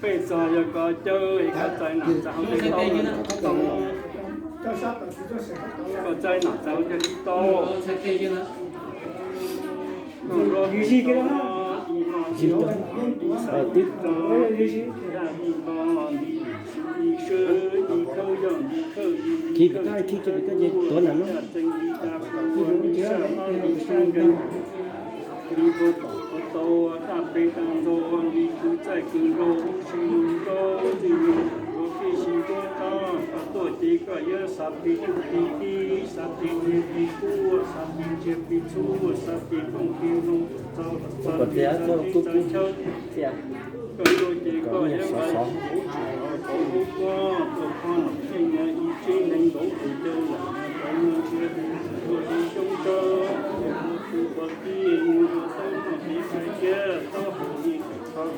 Peb txog yog koj caw es koj txais nam txais hauv teb tau, koj txais nam txais hauv teb tau. Zig rau, twb khi pem toj, khi pem toj ces tuav nam no. Li ua tom ua tau, daj peb daj ntxaug, li kwv txaij kwv nraug, lub sij lub nraug, txij li ua tij si nruab qab, koj tuaj ces koj yuav xav plig tsuj plig tib, xav plig nyiaj plig kub, xav plig ntsia plig txhu, xav plig phooj plig hloo, txaus txaus txaus txaus txaus chaw. Koj tuaj ces koj yuav xav hauv tsev hauv koj, tuaj kho nom tsheej ib tsev neeg nkaum tus caw lam, ua li xyoob tsawb, ua tus ua tij, ua tau nom pib fais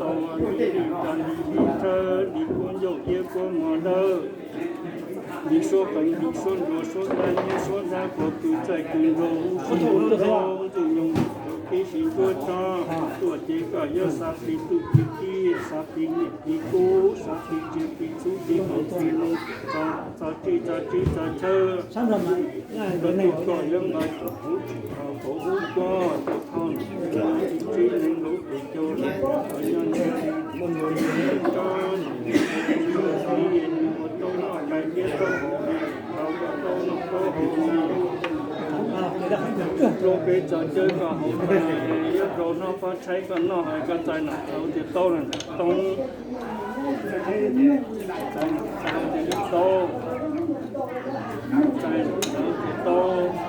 tau li li tag li li tshawb li kuab ncauj iab kuab mos dawb, li suab qeev li suab nruas suab dab nyiab suab dab pov kws txaij kws nraug suab nraug ntxwg nyoog tib si nruab tsob tuaj ces koj yuav xav plig tuj plig tib xav plig niam plig kub xav plig tsiaj plig txhu plig hauv plig loog txog txog tsis txog tsis txog chaw. Koj yuav nqa hauv tsis hauv hauv hub koj tus thoj nus tsib neeg hauv pes caug los qhov nyob nws tsis tsob nws tsis ua tau noj kais thiab tau hauv tau tau noj tau hauv rau peb txog caw koj hauv yuav rau noj pab tshaib koj noj hais koj txais nam txaus tias tau na tau. Tau, tau.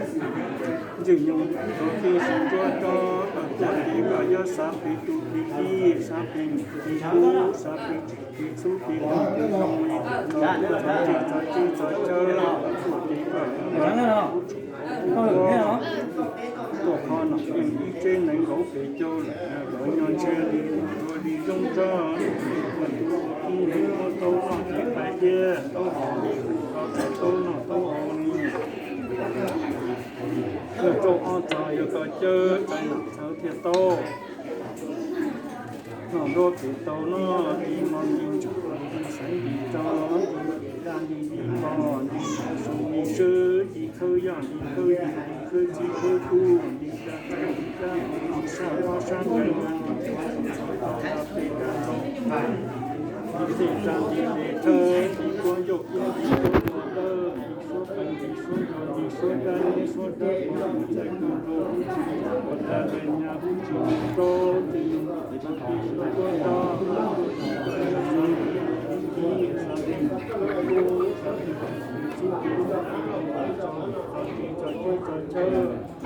Ntxwg nyoog rov qab sib nruab rog, tuaj ces koj yuav xav pem tus pem ib, xav pem nyuam pem kub, xav pem tseem pem xub pem nqus pem zoo li txog txog tsev txog tsev txog chaw, tuaj ces koj yuav xav pem tus pem ub, tuaj qhov no yeej ib tsev nees nkaum pem caug lawm, los nyob ntshe li ua li zoo zog, ua tus ib neeg muab tau noj ces pais thiab, tau haus li tus tau tau noj tau haus li. Yog rau ob txog yog koj caw txais noj txhawv thiaj tau. Noj nruab pem tau noj, li mov li ntsaum li xaiv li rau, li daj li li pog, li su li swb, li khawb yaj li khawb yus, li khawb txij khawb kub, li daj txaij li daj, li sab mob sab ntsws, li txhov tau dab pem dab tau, li tej rag li tej thawb, li kuab ncauj kuab nti kuab ua dawb, li suab qees li suab nrog li suab dab li suab dawb, ua txaij ua rau ub tsis ua dab, nyab ub tsis ua rau, txij li ntawd txog pem suab kuab rog, xav li ntawd txog pem xub pem nqus, txog tsev txog chaw.